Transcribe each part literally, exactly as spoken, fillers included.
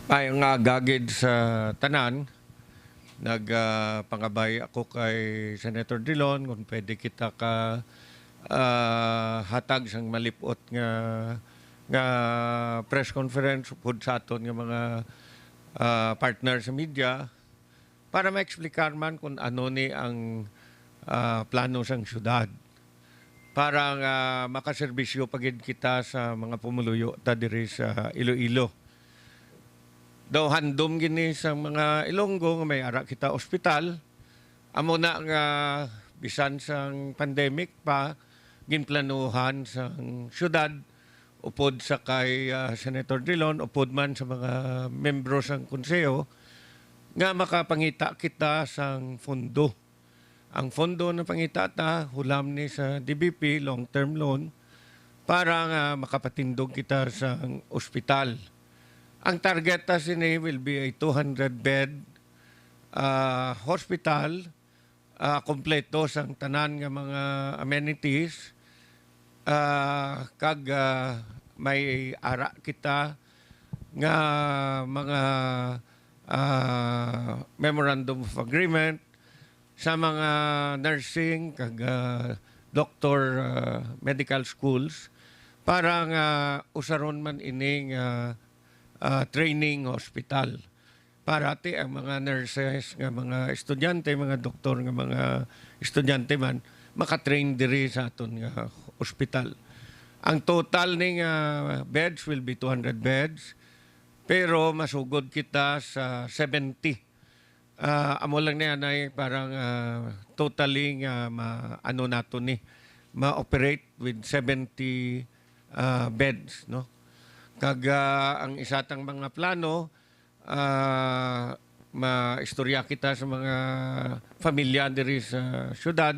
Ay, nga agagid sa tanan, nag, ah, pangabay ako kay Senator Drilon kung pwede kita ka, ah, hatag sang malipot nga, nga press conference upod sa aton nga mga, ah, partner sa media para ma-explicar man kung ano ni ang, ah, plano sang syudad para nga makaserbisyo pa gid kita sa mga pumuluyo ta diri sa Iloilo. Daw handom gini sa mga Ilonggo nga may ara kita ospital. Amo na nga bisan sang pandemic pa, ginplanuhan sang syudad, upod sa kay, ah, Senator Drilon, upod man sa mga membro sang konseho, nga makapangita kita sang fondo. Ang fondo na pangita ta, hulam ni sa D B P, long-term loan, para nga makapatindog kita sa ospital. Ang target ta sini will be a two hundred bed, ah, hospital, ah, kompleto sang tanan nga mga amenities, ah, kag, ah, may ara kita nga mga, ah, memorandum of agreement sa mga nursing kag, ah, doctor, ah, medical schools para nga usaron man ining, ah, ah, training hospital. Para ti ang mga nurses nga mga estudyante, mga doktor nga mga estudyante man, makatrain diri sa aton nga ospital. Ang total ni nga beds will be two hundred beds, pero masugod kita sa seventy. Ah, amo lang ni anay parang, ah, totally nga ma-, ano nato ni, ma-operate with seventy, ah, beds, no? Kag, ah, ang isa tang mga plano, ah, maistorya kita sa mga pamilya diri sa syudad.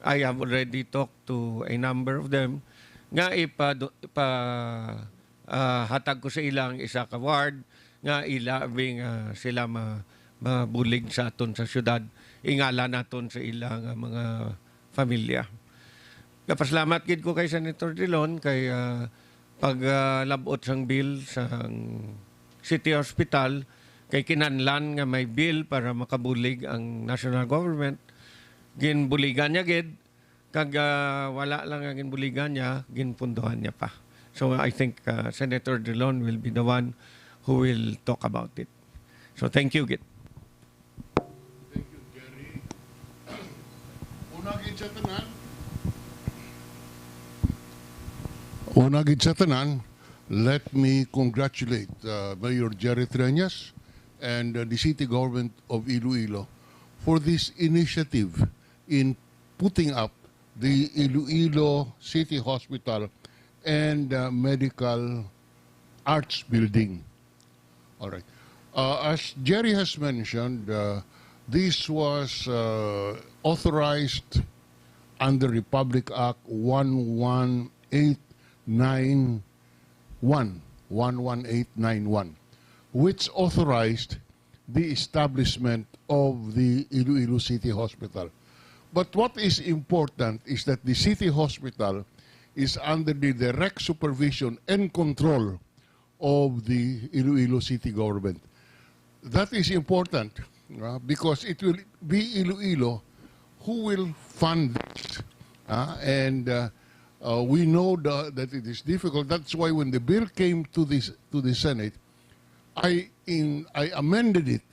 I have already talked to a number of them nga ipa-, ipa-, ah, hatag ko sa ila ang isa ka ward nga ila abi nga sila ma-, mabulig sa aton sa syudad. Ingala naton sa ila nga mga pamilya. Napasalamat gid ko kay Senator Drilon kay, ah, pag, ah, labot sang bill sang City Hospital, kay kinahanglan nga may bill para makabulig ang national government. Ginbuligan niya gid, kag, ah, wala lang nga ginbuligan niya, ginpundohan niya pa. So, I think, ah, Senator Drilon will be the one who will talk about it. So, thank you gid. Thank you, Jerry. Una gid sa tanan. Una gid sa tanan, let me congratulate, uh, Mayor Jerry Treñas and, uh, the City Government of Iloilo for this initiative in putting up the Iloilo City Hospital and, uh, Medical Arts Building. All right. Uh, as Jerry has mentioned, uh, this was, uh, authorized under Republic Act one one eight nine one, one one eight nine one, which authorized the establishment of the Iloilo City Hospital. But what is important is that the City Hospital is under the direct supervision and control of the Iloilo City Government. That is important, uh, because it will be Iloilo who will fund this. Uh, and, uh, uh, we know the, that it is difficult. That's why when the bill came to this, to the Senate, I in, I amended it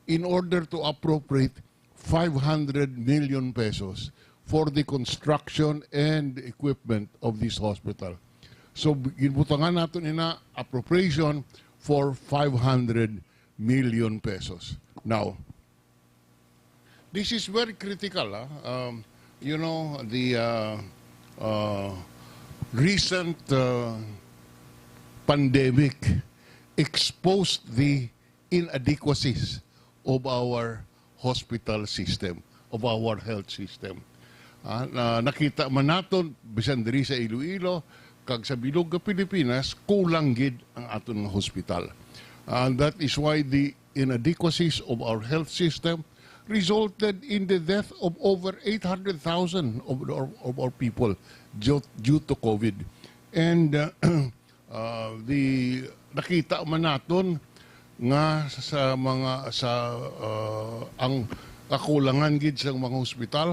in order to appropriate five hundred million pesos for the construction and equipment of this hospital. So, ginbutangan naton ina appropriation for five hundred million pesos. Now, this is very critical, ah. Um, you know, the, uh, uh, recent, uh, pandemic exposed the inadequacies of our hospital system, of our health system. Ah, na, nakita man naton, bisan diri sa Iloilo, kag sa bilog nga Pilipinas, kulang gid ang aton nga hospital. And that is why the inadequacies of our health system resulted in the death of over eight hundred thousand of, of, of our people due, due to COVID. And, uh, uh, the, nakita man naton nga sa mga, sa, ah, ang kakulangan gid sang mga hospital,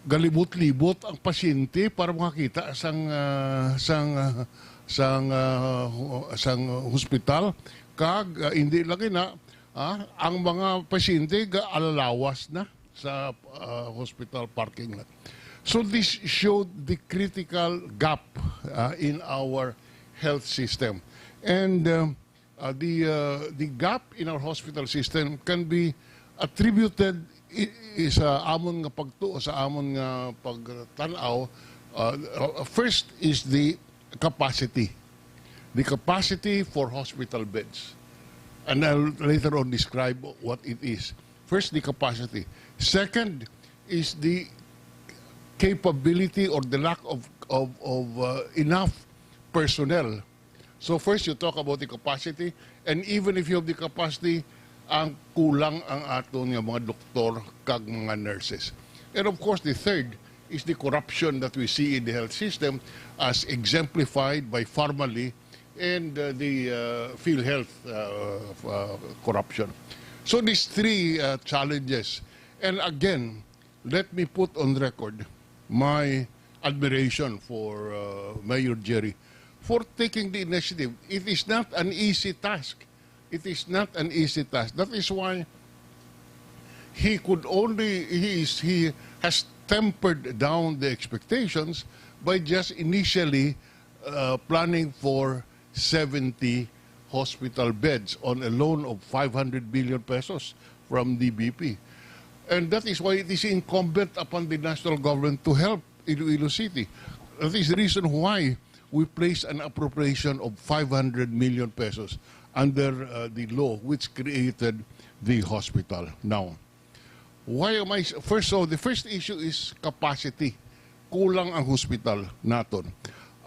galibot-libot ang pasyente para makakita sang, ah, sang, ah, sang, ah, ho-, sang hospital, kag, ah, hindi lang ina, ah, ang mga pasyente gaalalawas na sa, ah, hospital parking lot. So this showed the critical gap, ah, in our health system. And, um, uh, the, uh, the gap in our hospital system can be attributed i-, i-, sa amon nga pagtuo, sa amon nga pagtan-aw. Uh, uh, first is the capacity. The capacity for hospital beds. And I'll later on describe what it is. First, the capacity. Second is the capability or the lack of, of, of, uh, enough personnel. So first, you talk about the capacity, and even if you have the capacity, ang kulang ang aton nga mga doktor kag mga nurses. And of course, the third is the corruption that we see in the health system, as exemplified by Pharmaly and, uh, the, uh, PhilHealth, uh, uh, corruption. So these three, uh, challenges. And again, let me put on record my admiration for, uh, Mayor Jerry for taking the initiative. It is not an easy task. It is not an easy task. That is why he could only, he is, he has tempered down the expectations by just initially, uh, planning for seventy hospital beds on a loan of five hundred billion pesos from D B P. And that is why it is incumbent upon the national government to help Iloilo City. That is the reason why we placed an appropriation of five hundred million pesos under, uh, the law which created the hospital. Now, why am I s-, first, so the first issue is capacity. Kulang ang hospital naton.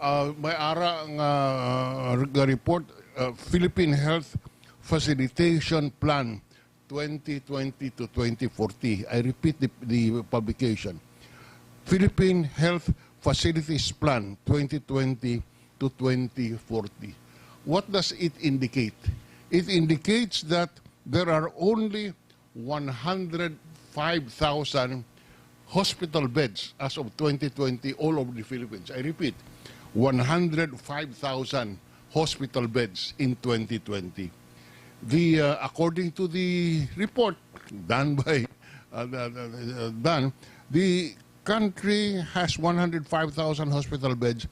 Uh, may ara nga, uh, nga report, uh, Philippine Health Facilitation Plan twenty twenty to twenty forty. I repeat the, the publication. Philippine Health Facilities Plan twenty twenty to twenty forty. What does it indicate? It indicates that there are only one hundred five thousand hospital beds as of twenty twenty all over the Philippines. I repeat, one hundred five thousand hospital beds in twenty twenty. The, uh, according to the report done by, uh, uh, uh, done, the country has one hundred five thousand hospital beds,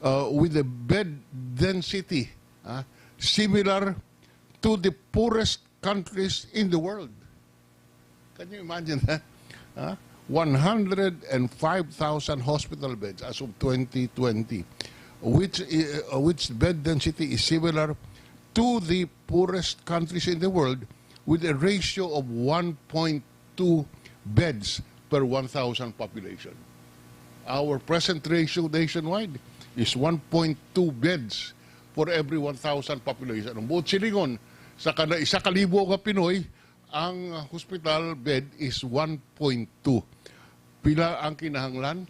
uh, with a bed density, uh, similar to the poorest countries in the world. Can you imagine that? Huh? One hundred and five thousand hospital beds as of twenty twenty, which, uh, which bed density is similar to the poorest countries in the world, with a ratio of one point two beds per one thousand population. Our present ratio nationwide is one point two beds for every one thousand population. Ang buot silingon, sa kada isa ka libo nga Pinoy, ang hospital bed is one point two. Pila ang kinahanglan?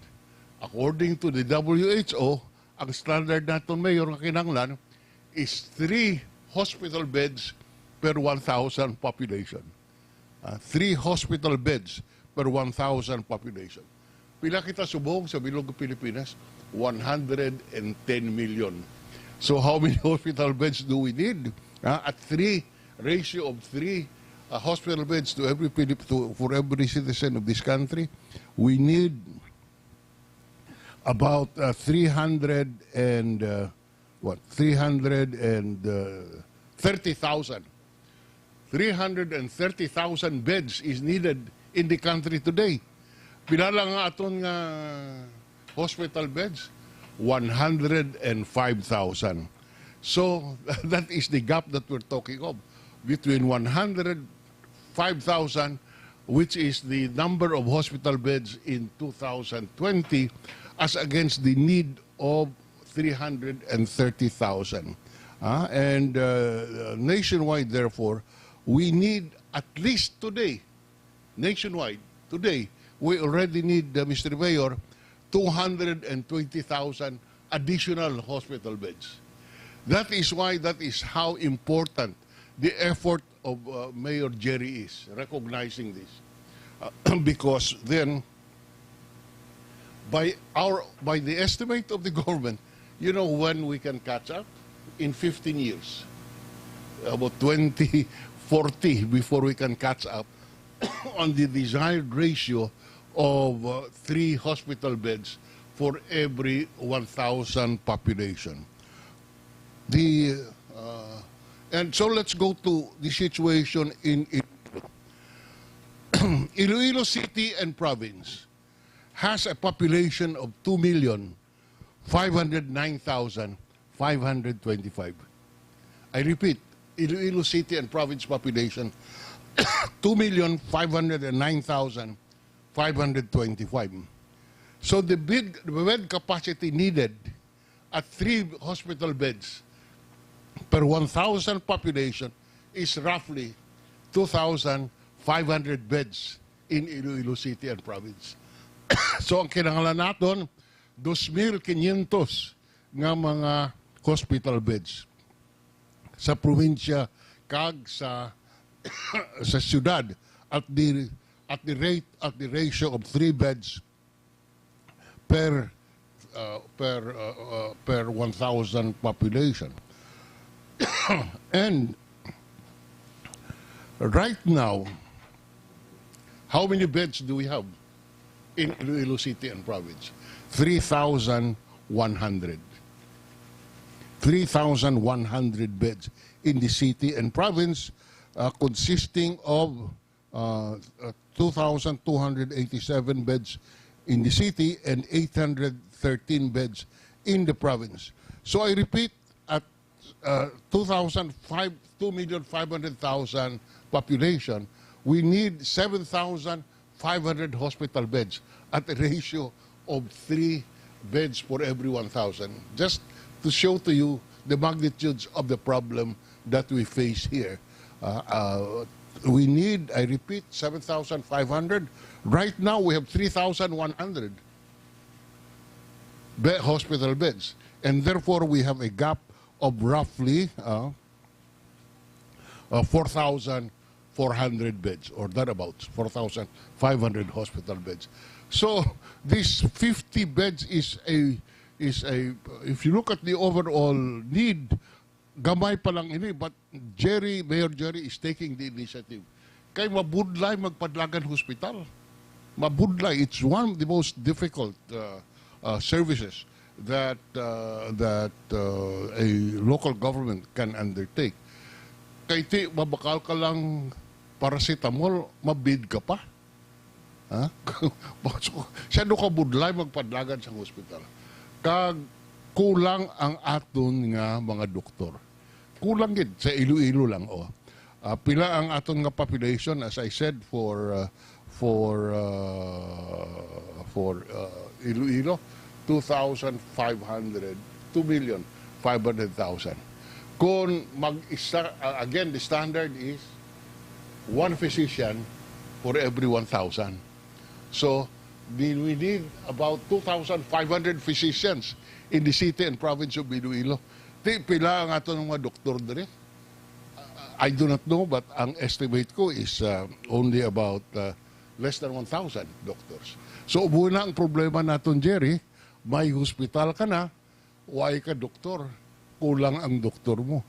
According to the W H O, ang standard naton, Mayor, nga kinahanglan is three hospital beds per one thousand population. Ah, three hospital beds per one thousand population. Pila kita subong sa bilog nga Pilipinas? One hundred and ten million. So how many hospital beds do we need? Ah, at three, ratio of three, uh, hospital beds to every Pilip-, to, for every citizen of this country, we need about, uh, three hundred and, uh, what, three hundred and thirty thousand. Three hundred and thirty thousand beds is needed in the country today. Pila lang ang aton nga hospital beds? One hundred and five thousand. So, that is the gap that we're talking of, between one hundred five thousand, which is the number of hospital beds in two thousand twenty, as against the need of three hundred and thirty thousand. Ah, and, uh, nationwide, therefore, we need at least today, nationwide, today, we already need, uh, Mister Mayor, two hundred and twenty thousand additional hospital beds. That is why, that is how important the effort of uh, Mayor Jerry is recognizing this. Uh, because then, by our by the estimate of the government, you know when we can catch up? In fifteen years. About twenty forty before we can catch up on the desired ratio of uh, three hospital beds for every one thousand population. The uh, and so let's go to the situation in Iloilo. Iloilo City and Province has a population of two million five hundred nine thousand five hundred twenty-five. I repeat, Iloilo City and Province population, two million five hundred nine thousand five hundred twenty-five. So the bed, the bed capacity needed at three hospital beds per one thousand population is roughly two thousand five hundred beds in Iloilo City and Province. So ang kinahanglan naton, dos mil quinientos nga mga hospital beds sa probinsya kag sa sa siyudad at the at the rate at the ratio of three beds per uh, per uh, uh, per one thousand population. And right now, how many beds do we have in Iloilo City and Province? Three thousand one hundred. Three thousand one hundred beds in the city and province, uh, consisting of uh, uh, two thousand two hundred eighty-seven beds in the city and eight hundred thirteen beds in the province. So I repeat, at uh, two thousand five, two million five hundred thousand population, we need seven thousand five hundred hospital beds at a ratio of three beds for every one thousand. Just to show to you the magnitudes of the problem that we face here. Uh, uh, we need, I repeat, seven thousand five hundred. Right now, we have three thousand one hundred be- hospital beds. And therefore, we have a gap of roughly uh, uh, four thousand four hundred beds or thereabouts, four thousand five hundred hospital beds. So, this fifty beds is a, is a, if you look at the overall need, gamay pa lang ini, but Jerry, Mayor Jerry is taking the initiative. Kay mabudlay magpadlagan hospital. Mabudlay, it's one of the most difficult uh, uh, services that uh, that uh, a local government can undertake. Kay ti mabakal ka lang paracetamol, mabid ka pa. Ha? So, siya do ka budlay magpadlagan sa hospital. Kag kulang ang aton nga mga doktor. Kulang gid sa Iloilo lang, oh. Ah, pila ang aton nga population, as I said, for uh, for uh, for uh, Iloilo, two thousand five hundred, two million five hundred thousand. Kung mag-isa, uh, again, the standard is one physician for every one thousand. So, we we need about two thousand five hundred physicians in the city and province of Iloilo. Ti, pila ang aton mga doktor diri? I do not know, but ang estimate ko is uh, only about uh, less than one thousand doctors. So, ubo na ang problema naton, Jerry. May hospital ka na, way ka doktor. Kulang ang doktor mo.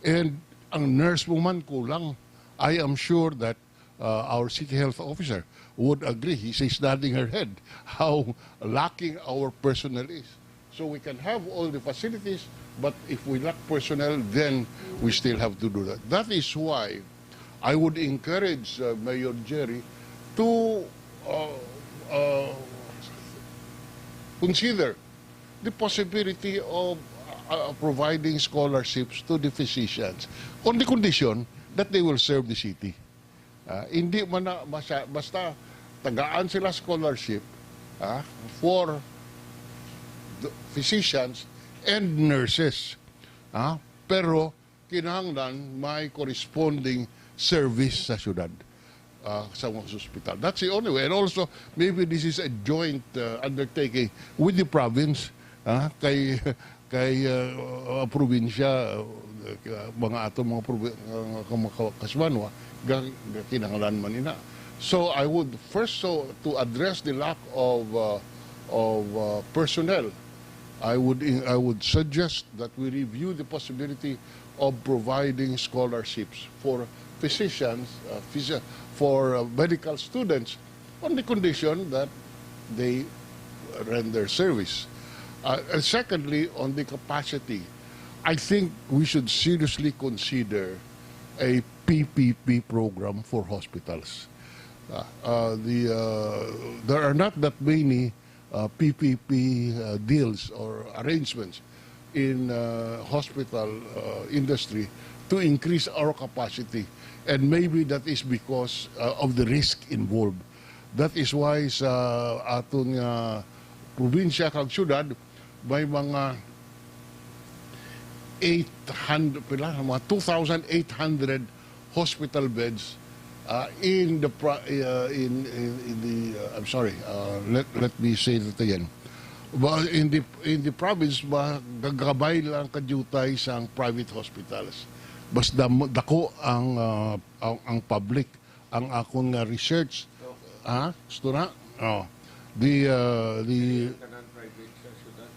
And ang nurse mo man kulang. I am sure that uh, our city health officer would agree. He, she's nodding her head how lacking our personnel is. So we can have all the facilities, but if we lack personnel, then we still have to do that. That is why I would encourage uh, Mayor Jerry to uh, uh, consider the possibility of uh, providing scholarships to the physicians on the condition that they will serve the city. Ah, hindi man na masa- basta tagaan sila scholarship ah, for the physicians and nurses. Ah, pero kinahanglan may corresponding service sa syudad ah, sa mga hospital. That's the only way. And also, maybe this is a joint uh, undertaking with the province. Ah, kay kay uh, uh, probinsya, uh, mga ato mga probi- uh, mga kasuanwa, ga- ga- kinahanglan man ina. So I would first, so to address the lack of uh, of uh, personnel, I would I would suggest that we review the possibility of providing scholarships for physicians, uh, physio- for uh, medical students, on the condition that they render service. Uh, and secondly, on the capacity, I think we should seriously consider a P P P program for hospitals. Uh, uh, the, uh, there are not that many uh, P P P uh, deals or arrangements in uh, hospital uh, industry to increase our capacity. And maybe that is because uh, of the risk involved. That is why sa aton nga probinsya kag syudad, may mga eight hundred, pila, mga two thousand eight hundred hospital beds uh, in the pro- uh, in, in in the uh, I'm sorry, uh, let let me say that again. Ba, in the in the province ba, gagabay lang kadiyutay sang private hospitals. Mas dam- dako ang uh, ang, ang public. Ang akon nga research, ha? Gusto na? Oh. The uh, the Tanan private sa syudad.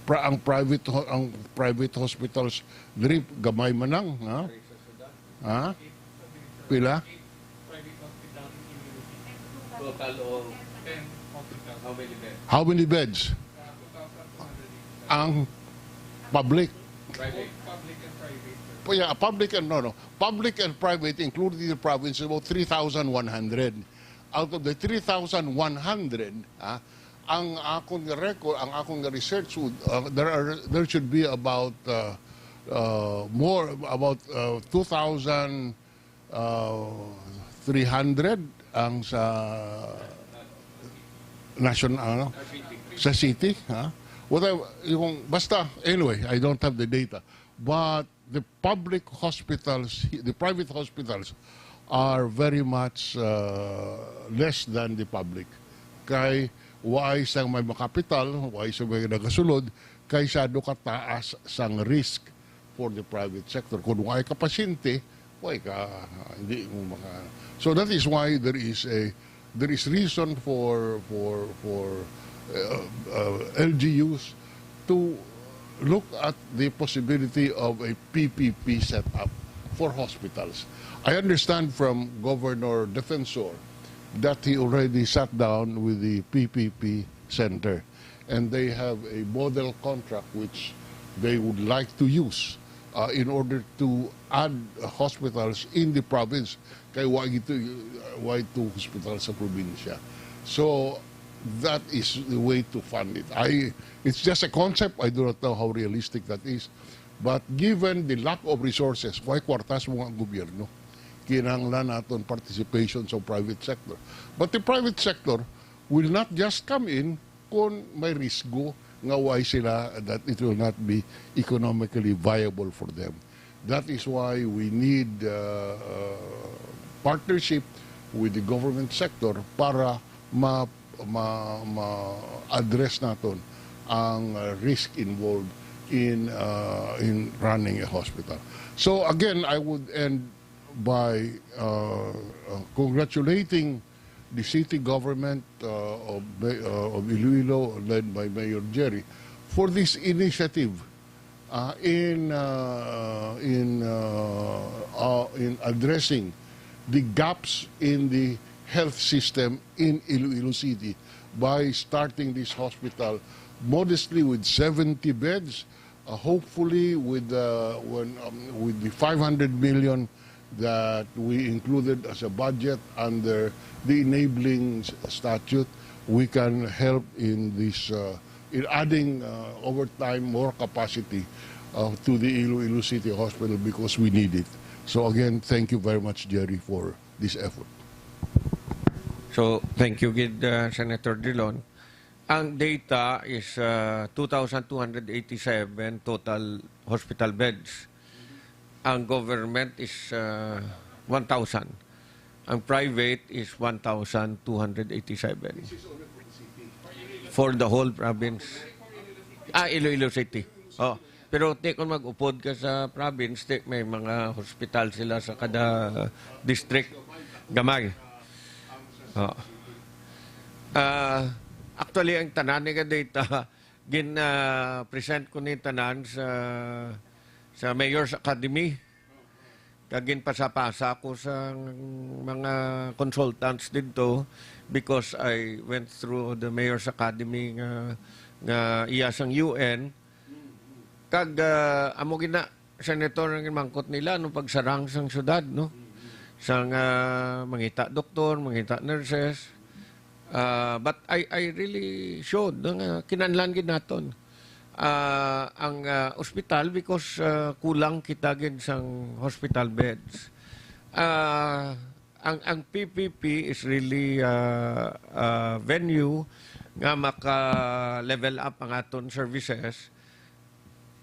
pra, ang private ho- ang private hospitals diri gamay man lang, ha? Sa syudad. Ha? Pila? Private hospital in Iloilo City. Total of Ten hospitals. How many beds? How many beds? Uh, two thousand two hundred eighty-seven. Ang public. Private. Public and private, sir. Yeah, public and, no, no. Public and private, including the province, is about three thousand one hundred. Out of the three thousand one hundred, ah, ang akon nga record, ang akon nga research would, uh, there are there should be about uh, uh, more about uh, two thousand uh, three hundred ang sa national, ano, sa city, ha? What I, yung, basta, anyway, I don't have the data. But the public hospitals, the private hospitals are very much uh, less than the public. Kay waay sang may makapital, waay sang may nagasulod, kay sado kataas sang risk for the private sector. Kung waay ka pasyente, waay ka, hindi mo maka- So that is why there is a there is reason for for for uh, uh, L G Us to look at the possibility of a P P P setup for hospitals. I understand from Governor Defensor that he already sat down with the P P P center, and they have a model contract which they would like to use uh, in order to add uh, hospitals in the province. Kay wa gito, wa ito hospital sa probinsya. So that is the way to fund it. I it's just a concept. I do not know how realistic that is. But given the lack of resources, way kwarta sa mga gobyerno, kinahanglan naton participation sa private sector. But the private sector will not just come in kung may risgo nga way sila, that it will not be economically viable for them. That is why we need uh, uh, partnership with the government sector para ma ma ma-address naton ang uh, risk involved in uh, in running a hospital. So again, I would end by uh, uh, congratulating the city government uh, of, uh, of Iloilo, led by Mayor Jerry, for this initiative uh, in uh, in uh, uh, in addressing the gaps in the health system in Iloilo City by starting this hospital modestly with seventy beds, uh, hopefully with uh, when, um, with the five hundred million that we included as a budget under the enabling s- statute, we can help in this uh, in adding uh, over time more capacity uh, to the Iloilo City Hospital because we need it. So again, thank you very much, Jerry, for this effort. So, thank you gid, uh, Senator Drilon. Ang data is uh, two thousand two hundred eighty-seven total hospital beds. Ang government is uh, one thousand. Ang private is one thousand two hundred eighty-seven. For the whole province. Ah, Iloilo City. Oh, pero ti kung mag-upod ka sa province, ti may mga hospital sila sa kada district. Gamay. Oh. Ah, actually, ang tanan nga data, gin, ah, present ko ni tanan sa, sa Mayor's Academy. Kag ginpasapasa ko sa mga consultants didto because I went through the Mayor's Academy nga, nga iya sang U N. Kag, ah, amo gina, Senator, ang mangkot nila, no, pagsarang sang syudad, no? Sang, ah, mangita doktor, mangita nurses. Ah, but I, I really showed, no, nga kinahanglan gid naton, ah, ang, ah, ospital because, ah, kulang kita gid sang hospital beds. Ah, ang, ang P P P is really, ah, ah, venue nga maka-level up ang aton services.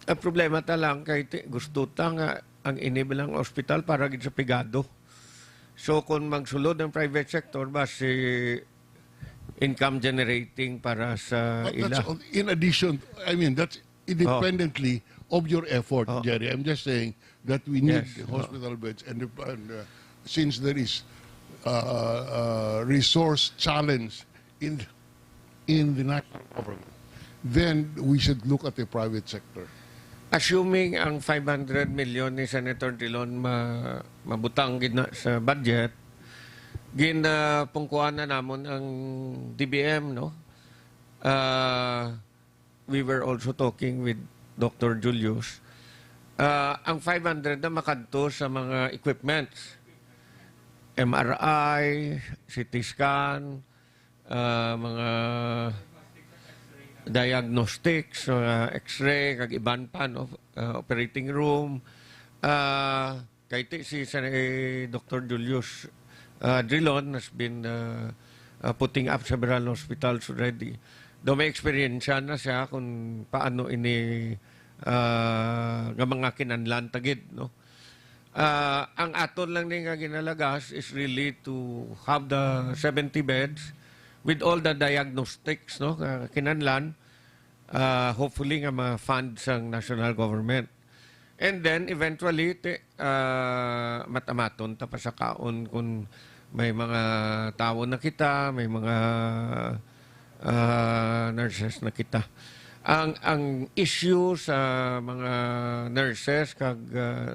Ang problema ta lang kay ti-, gusto ta nga ang ini bilang ospital para gid sa pigado. So, kung magsulod ang private sector, basi income generating para sa But ila. That's all in addition, I mean, that's independently of your effort, Oh. Jerry. I'm just saying that we need Yes. the Oh. hospital beds and, the, and uh, since there is uh, uh, resource challenge in in the national government, then we should look at the private sector. Assuming ang five hundred million ni Senator Drilon ma-, mabutang gid na sa budget, ginapungkuan na namon ang D B M, no? Ah, we were also talking with Doctor Julius. Ah, ang five hundred na makadto sa mga equipments, M R I, C T scan, ah, mga diagnostics, mga X-ray, kag iban pa, no? Ah, operating room. Ah, kay ti-, si, si Doctor Julius, ah, Drilon has been, ah, ah, putting up several hospitals already. Daw may eksperyensya na siya kung paano ini, ah, nga mga kinahanglan ta gid, no? Ah, ang aton lang ni nga ginalagas is really to have the seventy beds with all the diagnostics, no, nga kinahanglan, ah, hopefully nga ma-fund sang national government. And then, eventually, ti-, ah, matamaton ta pa sa kaon kung may mga tawo na kita, may mga, ah, nurses na kita. Ang, ang issue sa mga nurses kag, ah,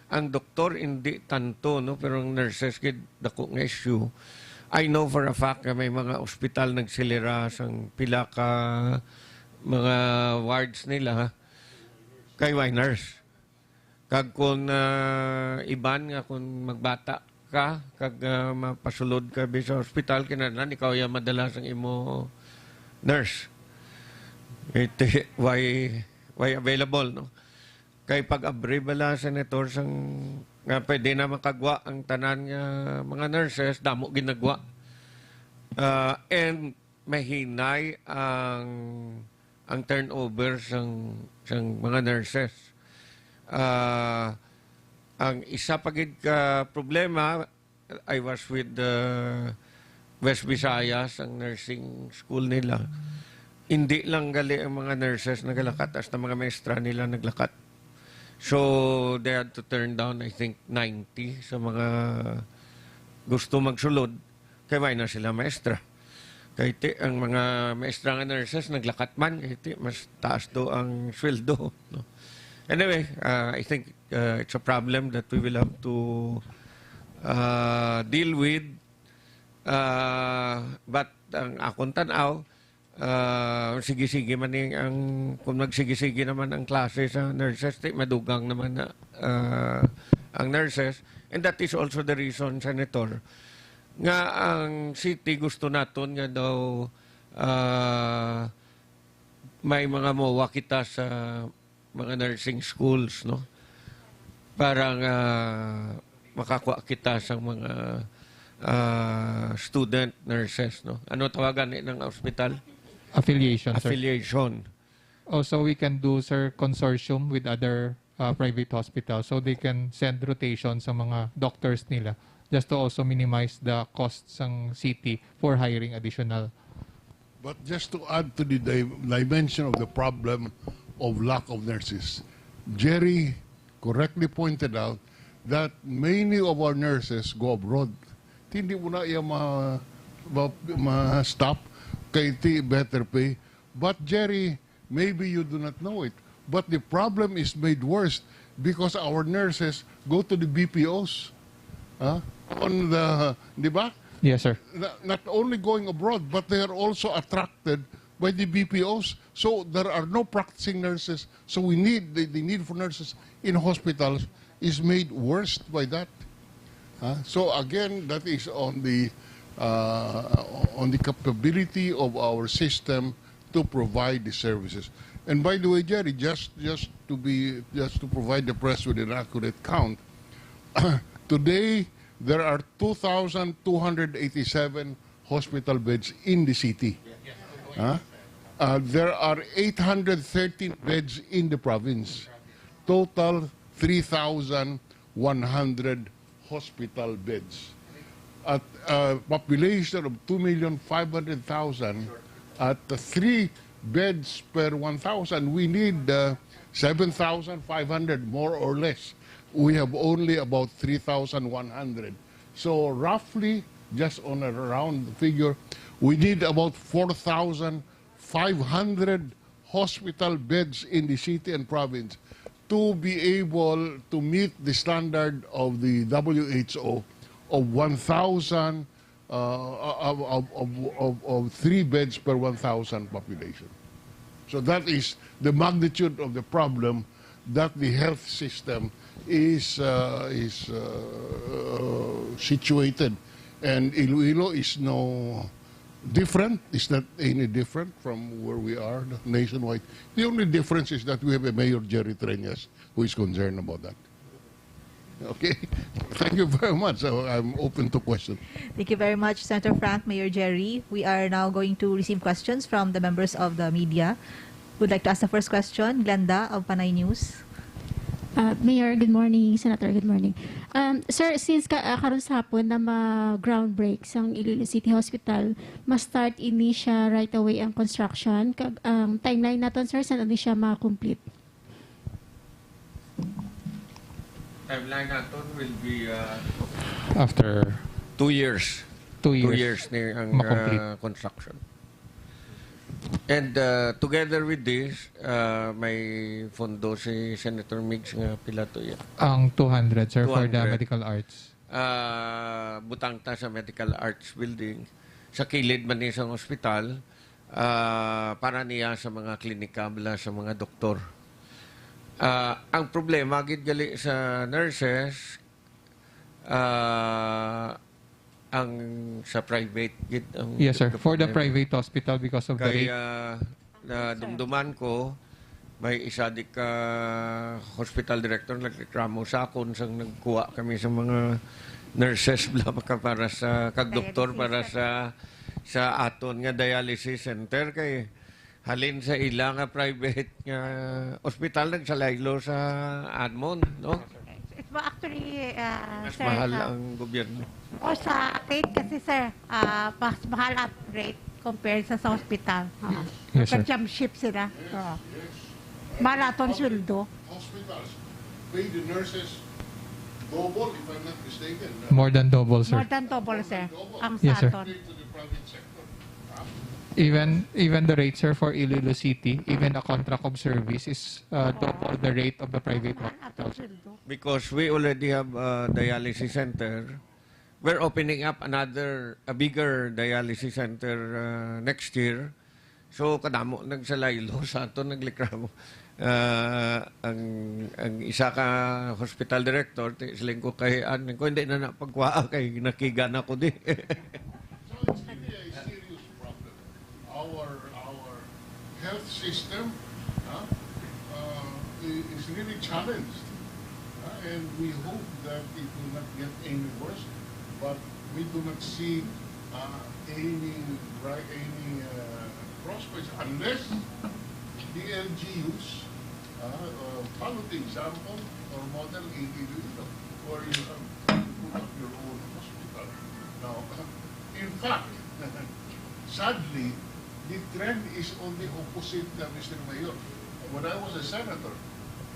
ang doktor, hindi tanto, no? Pero ang nurses, gid, dako nga issue. I know for a fact nga may mga ospital nagsilira sang pila ka mga wards nila kay way nurse. Kag kung, ah, iban nga kung magbata ka, kag, ah, mapasulod ka bi sa ospital, kinahanglan ikaw ya madala sang imo nurse. Iti, way, way available, no? Kay pag-abri bala, Senator, sang, nga pwede na makagwa ang tanan nga mga nurses, damo ginagwa. Ah, and mahinay ang, ang turnover sang, sang mga nurses. Ah, ang isa pa gid ka problema, I was with the West Visayas, ang nursing school nila. Hindi lang gali ang mga nurses nagalakat, hasta mga maestra nila naglakat. So, they had to turn down, I think, ninety sa mga gusto magsulod. Kay may na sila maestra. Kay ti, ang mga maestra nga nurses naglakat man, kay ti, mas taas do ang sweldo, no? Anyway, uh, I think, uh, it's a problem that we will have to, uh, deal with. Uh, but ang akong tan-aw, uh, sige-sige man ni ang, kung magsige-sige naman ang klase sa nurses, ti, madugang naman na, uh, ang nurses. And that is also the reason, Senator, nga ang city gusto naton nga daw, uh, may mga MOA kita sa mga nursing schools, no? Para nga makakuha kita sa mga, ah, student nurses, no? Ano tawagan ni ng ospital? Affiliation, sir. Affiliation. Also, we can do, sir, consortium with other, uh, private hospitals so they can send rotation sa mga doctors nila just to also minimize the costs ng city for hiring additional. But just to add to the di-, dimension of the problem of lack of nurses. Jerry correctly pointed out that many of our nurses go abroad. Hindi mo na iya ma, ma, ma-stop kay ti better pay. But Jerry, maybe you do not know it, but the problem is made worse because our nurses go to the B P Os. Huh? On the, di ba? Yes, sir. Na- not only going abroad, but they are also attracted by the B P Os. So there are no practicing nurses. So we need the, the need for nurses in hospitals is made worse by that. Huh? So again, that is on the uh, on the capability of our system to provide the services. And by the way, Jerry, just just to be just to provide the press with an accurate count, today there are two thousand two hundred eighty-seven hospital beds in the city. Huh? Uh, there are eight hundred thirteen beds in the province. Total three thousand one hundred hospital beds. At a population of two million five hundred thousand, at three beds per one thousand, we need uh, seven thousand five hundred, more or less. We have only about three thousand one hundred. So roughly, just on a round figure, we need about four thousand five hundred hospital beds in the city and province to be able to meet the standard of the W H O of one thousand, uh, of, of, of, of, of three beds per one thousand population. So that is the magnitude of the problem that the health system is, uh, is uh, situated. And Iloilo is no different. It's not any different from where we are nationwide. The only difference is that we have a Mayor, Jerry Treñas, who is concerned about that. Okay? Thank you very much. So I'm open to questions. Thank you very much, Senator Frank, Mayor Jerry. We are now going to receive questions from the members of the media. Would like to ask the first question, Glenda of Panay News. Uh, Mayor, good morning. Senator, good morning. Um, sir, since ka, uh, karon sa hapon na ma-groundbreak sang Iloilo City Hospital, ma-start ini siya right away ang construction. Kag, ang timeline naton, sir, saan ini siya ma-complete? Timeline naton will be uh, After two years. two Two years, years ni ang ma-complete. Uh, construction. And uh, together with this, uh, may fondo si Senator Migs nga pila to yan. Ang two hundred, sir, for the two hundred. medical arts. Uh, butang ta sa medical arts building, sa kilid man ni sa hospital, uh, para niya sa mga klinika, bala sa mga doktor. Uh, ang problema gid gali sa nurses, uh, ang sa private gid ang Yes, sir. For the problema. Private hospital, because of the Kay rate. Uh, na dumduman ko, may isa di ka hospital director nagreklamo sa akon sang nagkuha kami sa mga nurses bla maka para sa kag doktor para sa sa aton nga dialysis center kay halin sa ila nga private nga ospital nagsalaylo sa amon, no? It's actually, uh, Mas sir, mahal sa, ang gobyerno. O sa rate kasi, sir, ah, mas mahal ang rate compared sa, sa hospital. Oo. Yes, sir. Nag-jump ship sila. Oo. Mahal aton sweldo. Hospitals pay the nurses double, if I'm not mistaken. More than double, sir. More than double, sir. Ang Yes, sa sir. aton. To the private sector. Even even the rate, sir, for Iloilo City, even a contract of service is uh, double the rate of the private Mahal aton hospitals. sweldo. Because we already have a dialysis center, we're opening up another, a bigger dialysis center uh, next year. So, kadamo nagsalaylo sa ato, naglikramo. Uh, ang, ang isa ka hospital director, ti- siling ko kay an, ko hindi na napagkuha kay nakiga na ko di. So it's really a serious problem. Our our health system huh, uh, i- is really challenged, uh, and we hope that it will not get any worse. But we do not see uh, any bright, any uh, prospects unless the L G Us uh, uh, follow the example or model in Iloilo, where you have to put up your own hospital. Now, in fact, sadly, the trend is on the opposite, uh, Mister Mayor. When I was a senator,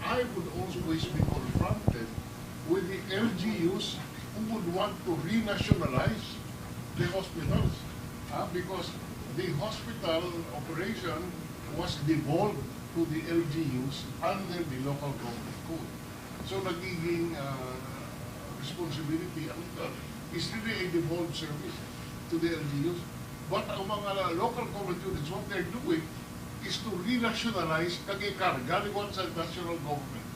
I would always be confronted with the L G Us who would want to renationalize the hospitals, ah, because the hospital operation was devolved to the L G Us under the local government code. So, nagiging, ah, responsibility ang, uh, is really a devolved service to the L G Us. But ang mga local government units, what they're doing is to renationalize kag ikarga liwat sa national government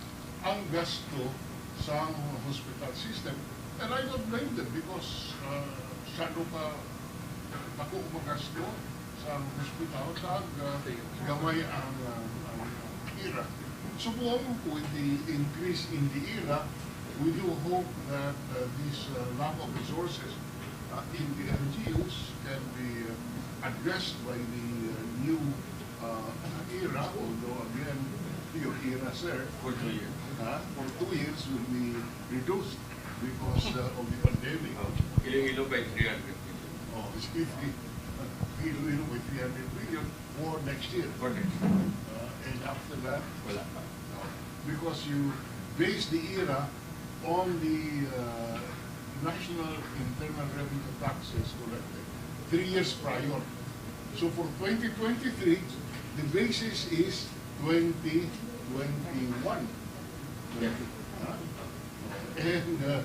ang gasto sang hospital system. And I don't blame them because, uh, masyado ka dako magasto sa hospital kag, uh, gamay ang, uh, ang, uh, ira. Subong with the increase in the ira, we do hope that, uh, this, uh, lack of resources, uh, in the L G Us can be, uh, addressed by the, uh, new, uh, ira, although again, your ira, sir, for two years, ha, for two years will be reduced because, uh, of the pandemic. Oh, Iloilo by three hundred million. Oh, excuse me. Iloilo by three hundred million for next year. For next year. Uh, and after that, wala pa. No. Because you base the ira on the, uh, national internal revenue taxes collected three years prior. So for twenty twenty-three, the basis is twenty twenty-one. Yeah. Huh? And, uh,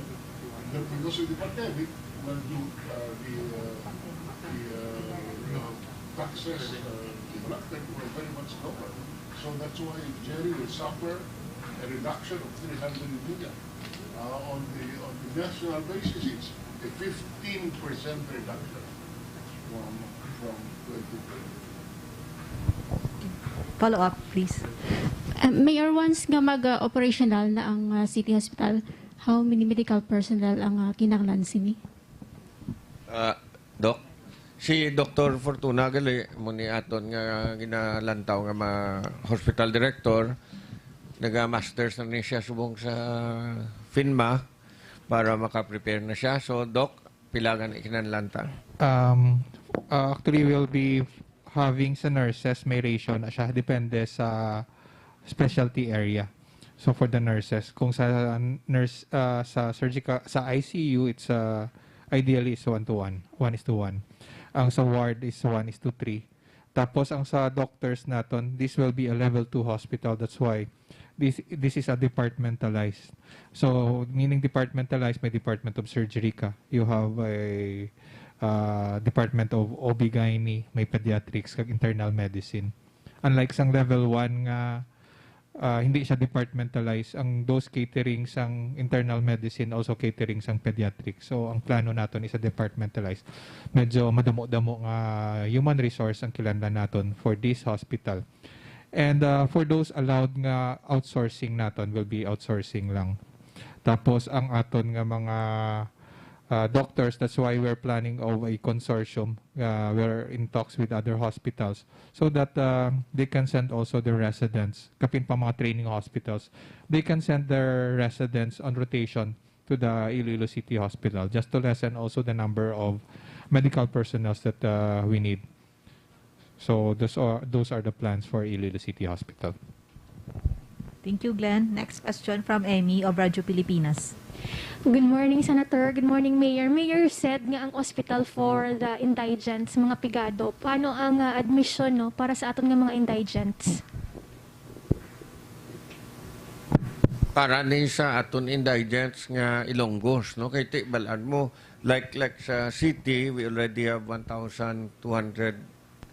the, because of the pandemic, well, the, uh, the, uh, the, uh, the taxes, uh, collected were very much lower. So that's why Jerry will suffer a reduction of three hundred million. Uh, on the, on the national basis, it's a fifteen percent reduction from, from twenty twenty. Follow up, please. Uh, Mayor, once nga mag-operational na ang uh, City Hospital, how many medical personnel ang uh, kinahanglan sini? Ah, Doc, si Doktor Fortuna gali mo ni aton nga ginalantaw nga ma hospital director, naga-masters na ni siya subong sa FINMA para maka-prepare na siya. So, Doc, pila gani kinahanglan ta? Um, uh, actually, we'll be having sa nurses, may ratio na siya. Depende sa specialty area. So, for the nurses, kung sa nurse, uh, sa surgical, sa I C U, it's uh, ideally is one to one. One is to one. Ang sa ward is one is to three. Tapos, ang sa doctors naton, this will be a level two hospital. That's why this this is a departmentalized. So, meaning departmentalized, may Department of Surgery ka. You have a uh, Department of O B-Gyne, may Pediatrics, kag Internal Medicine. Unlike sang level one nga uh, hindi siya departmentalized, ang those catering sang Internal Medicine, also catering sang Pediatrics. So, ang plano naton is a departmentalized. Medyo madamo-damo nga human resource ang kinahanglan naton for this hospital. And uh, for those allowed nga outsourcing naton, will be outsourcing lang. Tapos ang aton nga mga uh, doctors, that's why we're planning of a consortium. Uh, we're in talks with other hospitals so that uh, they can send also their residents, kapin pa mga training hospitals, they can send their residents on rotation to the Iloilo City Hospital just to lessen also the number of medical personnel that uh, we need. So those are those are the plans for Iloilo City Hospital. Thank you, Glenn. Next question from Emmy of Radyo Pilipinas. Good morning, Senator. Good morning, Mayor. Mayor said nga ang hospital for the indigents, mga pigado. Paano ang uh, admission, no, para sa aton nga mga indigents? Para ni sa aton indigents nga Ilonggos, no? Kay ti balaan mo, like like sa city, we already have one thousand two hundred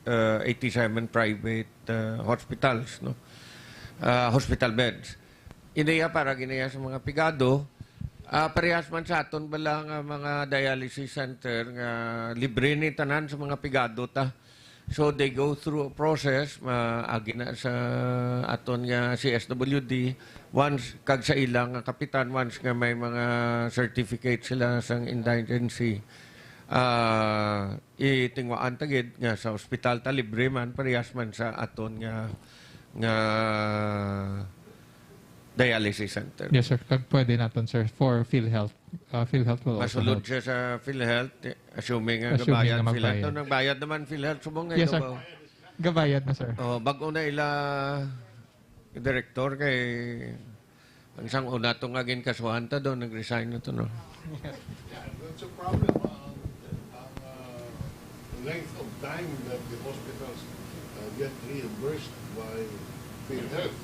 uh, eighty-seven private uh, hospitals, no? Uh, hospital beds. Iniya para giniya sa mga pigado, uh, parehas man sa aton bala nga mga dialysis center nga libre ni tanan sa mga pigado ta. So they go through a process, maagi na sa aton nga C S W D, once kag sa ilang nga kapitan, once nga may mga certificate sila sang indigency. Uh, itingwaan ta gid nga sa ospital ta libre man, parehas man sa aton nga nga dialysis center. Yes, sir. Kag pwede naton, sir, for PhilHealth. Uh, PhilHealth will also Masulod help. Siya sa PhilHealth, eh, assuming nga Assuming gabayad nga PhilHealth. magbayad. Nagbayad naman PhilHealth subong nga Yes, sir. Davao. Gabayad na, sir. Oh, bago na ila Director, kay ang sang una to nga ginkasuhan ta do, nag-resign na to, no? Yeah, that's a problem. Ang, ang uh, length of time that the hospitals uh, get reimbursed by PhilHealth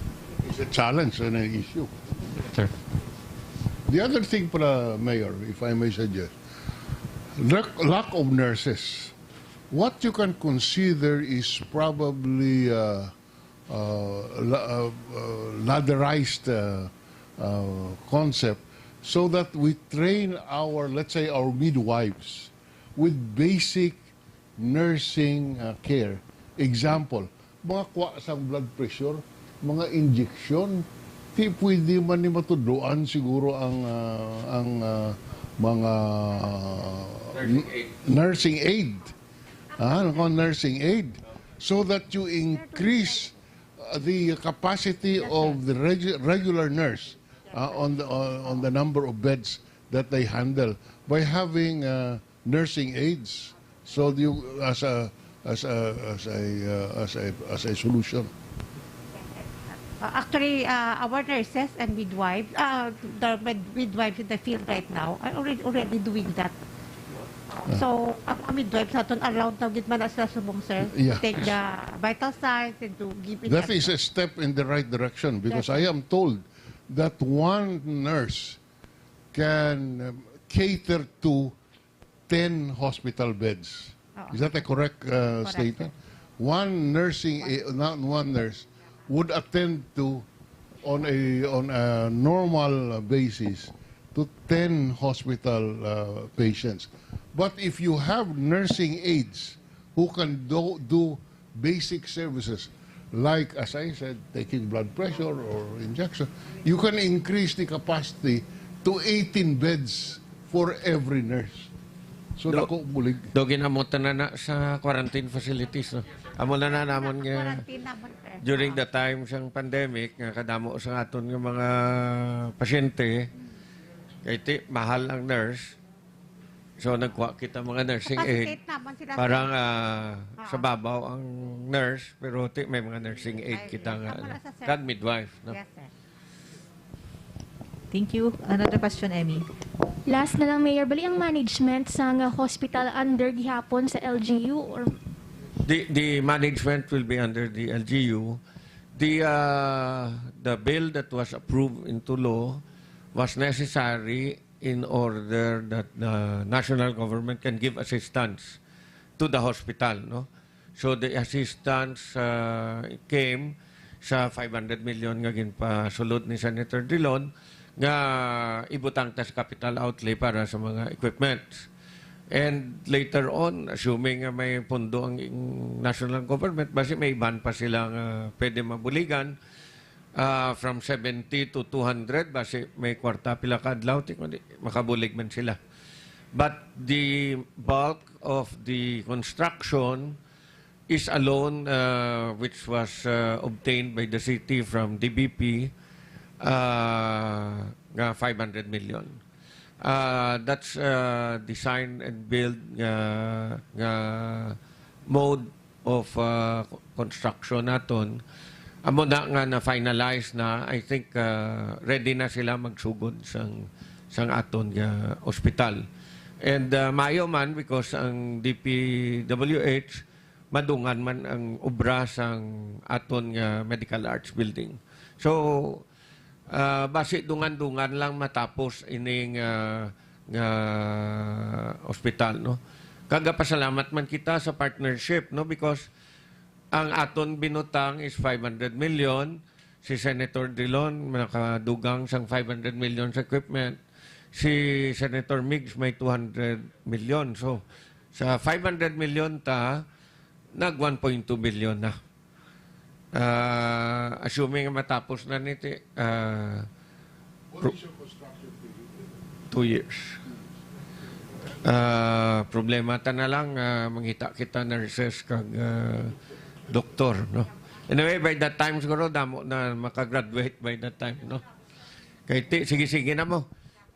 is a challenge and an issue. Sir. The other thing, pala, Mayor, if I may suggest, lack, lack of nurses. What you can consider is probably uh, uh, la- uh, uh, ladderized uh, uh, concept so that we train our, let's say, our midwives with basic nursing uh, care. Example, mga kwa sang blood pressure, mga injection, di pwede man ni matudloan siguro ang uh, ang uh, mga Nursing aid. nursing aid. Ah, ano ko, nursing aid. So that you increase uh, the capacity of the regu- regular nurse uh, on the on, on the number of beds that they handle by having uh, nursing aides. So you as a as a as a uh, as a as a solution. Uh, actually, uh, our nurses and midwives, uh, the med- midwives in the field right now are already already doing that. So, ang mga midwives naton allowed na gid man na sila subong, sir. Yeah. Take the vital signs and to give it That is a step in the right direction because I am told that one nurse can um, cater to ten hospital beds. Oo. Is that a correct, uh, Correct, statement? One nursing, eh, not one nurse would attend to on a on a normal basis to ten hospital uh, patients. But if you have nursing aides who can do, do basic services like, as I said, taking blood pressure or injection, you can increase the capacity to eighteen beds for every nurse. So, Do- dako bulig. Do ginamutan na na sa quarantine facilities, no? Amo na na namon nga Quarantine naman, sir. during the time sang pandemic nga kadamo sa aton nga mga pasyente, kay ti mahal ang nurse. So nagkuha kita mga nursing aid. Capacitate naman sila, Parang sir. Ah, Ah. sa babaw ang nurse, pero ti may mga nursing aid Ay, kita nga tama ano, na sa sir. kan midwife, no? Yes, sir. Thank you. Another question, Emmy. Last na lang, Mayor, bali ang management sang hospital under gihapon sa L G U or The the management will be under the L G U. The uh, the bill that was approved into law was necessary in order that the national government can give assistance to the hospital, no? So the assistance uh, came sa five hundred million nga ginpasulod ni Senator Drilon nga ibutang ta sa capital outlay para sa mga equipments. And later on, assuming nga may pondo ang national government, basi may iban pa sila nga pwede mabuligan, ah, from seventy to two hundred, basi may kwarta pila ka adlaw, ti kundi makabulig man sila. But the bulk of the construction is a loan uh, which was uh, obtained by the city from D B P uh, nga five hundred million. Uh, that's uh, design and build nga, nga mode of uh, construction naton. Amo na nga na-finalize na, I think uh, ready na sila magsugod sang sang aton nga ospital. And uh, maayo man because ang D P W H madungan man ang obra sang aton nga Medical Arts Building. So uh, basi dungan-dungan lang matapos ining uh, nga ospital, no? Kagapasalamat man kita sa partnership, no, because ang aton binutang is five hundred million. Si Senator Drilon nakadugang sang five hundred million sa equipment. Si Senator Migs may two hundred million. So sa five hundred million ta, nag one point two billion na. Uh, assuming matapos na niti uh, What is your construction period? Two years. Uh, problema ta na lang uh, mangita kita nurses kag uh, doktor, no? Anyway, by that time siguro damo na makagraduate by that time, no? Kay ti sige-sige na mo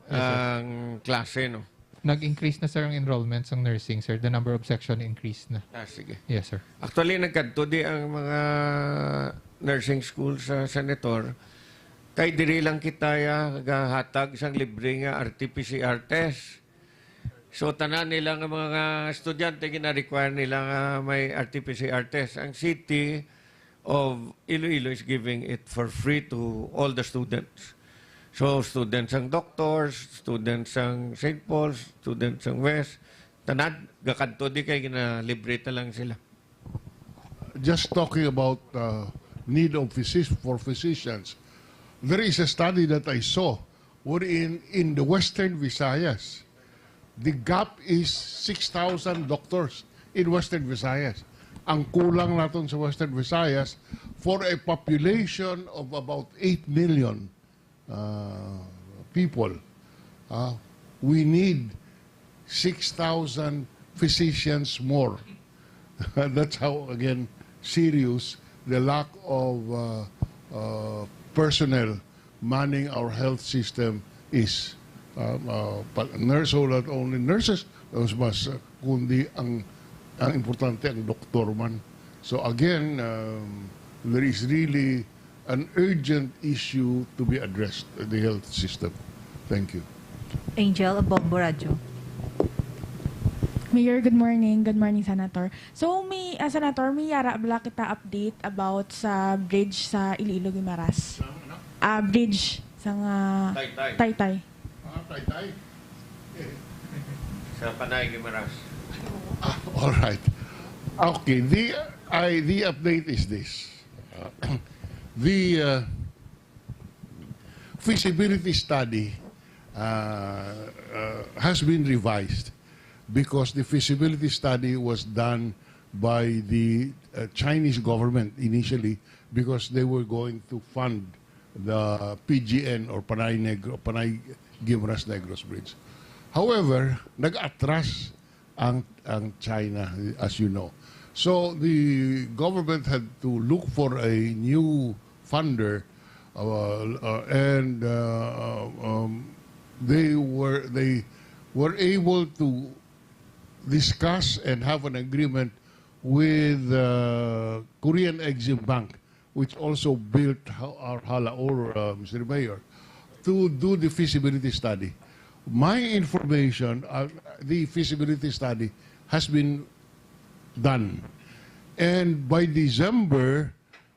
ang klase, no? Nag-increase na, sir, ang enrollment sa nursing, sir. The number of section increased na. Ah, sige. Yes, sir. Actually, nagkadto di ang mga nursing school sa Senator kay diri lang kita ya gahatag sang libre nga R T P C R test. So, tanan nila nga mga estudyante, gina-require nila nga may R T P C R test. Ang city of Iloilo is giving it for free to all the students. So, students ang doctors, students ang Saint Paul's, students ang West, tanan, gakadto di kay ginalibre ta lang sila. Just talking about uh, need of physic- for physicians, there is a study that I saw wherein in the Western Visayas, the gap is six thousand doctors in Western Visayas. Ang kulang naton sa Western Visayas for a population of about eight million uh, people, uh, we need six thousand physicians more. That's how, again, serious the lack of uh, uh, personnel manning our health system is. Uh, uh, pa- nurse, so not only nurses, mas, mas, uh, kundi ang, ang importante ang doktor man. So again, um, there is really an urgent issue to be addressed in the health system. Thank you. Angel Abombo, Radyo. Mayor, good morning. Good morning, Senator. So, may, ah, Senator, may yara bala kita update about sa bridge sa Iloilo Guimaras. Ah, bridge sa nga Taytay. Taytay. Ah, Taytay. Sa Panay Guimaras. Ah, all right. Okay. The I the update is this. Uh, the uh, feasibility study uh, uh, has been revised because the feasibility study was done by the uh, Chinese government initially because they were going to fund the P G N or Panay Negro, Panay Guimaras Negros Bridge. However, nag-atras ang ang China, as you know. So the government had to look for a new funder, uh, uh, and uh, um, they were they were able to discuss and have an agreement with uh, Korean Exim Bank, which also built Ha- our Halaor, uh, Mister Mayor, to do the feasibility study. My information, uh, the feasibility study has been done. And by December,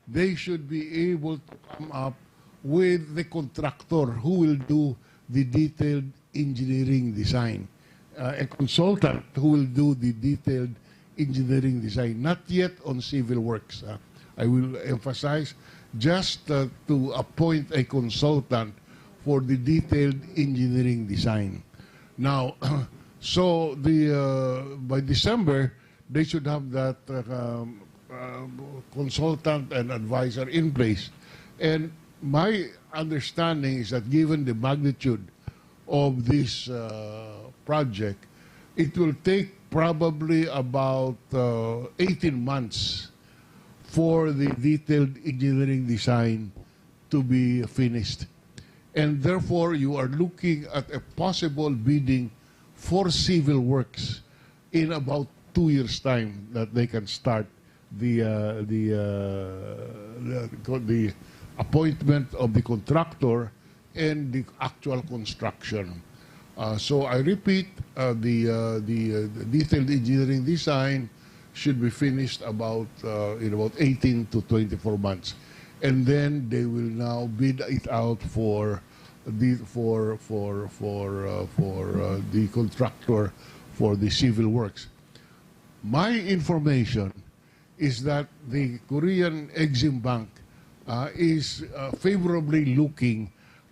they should be able to come up with the contractor who will do the detailed engineering design, uh, a consultant who will do the detailed engineering design, not yet on civil works. Uh, I will emphasize, just uh, to appoint a consultant for the detailed engineering design. Now, so the uh, by December, they should have that uh, um, uh, consultant and advisor in place. And my understanding is that given the magnitude of this uh, project, it will take probably about uh, eighteen months for the detailed engineering design to be finished. And therefore, you are looking at a possible bidding for civil works in about two years' time that they can start the uh, the, uh, the the appointment of the contractor and the actual construction. Uh, so I repeat, uh, the uh, the uh, detailed engineering design should be finished about uh, in about eighteen to twenty-four months, and then they will now bid it out for the for for for uh, for uh, the contractor for the civil works. My information is that the Korean Exim Bank uh, is uh, favorably looking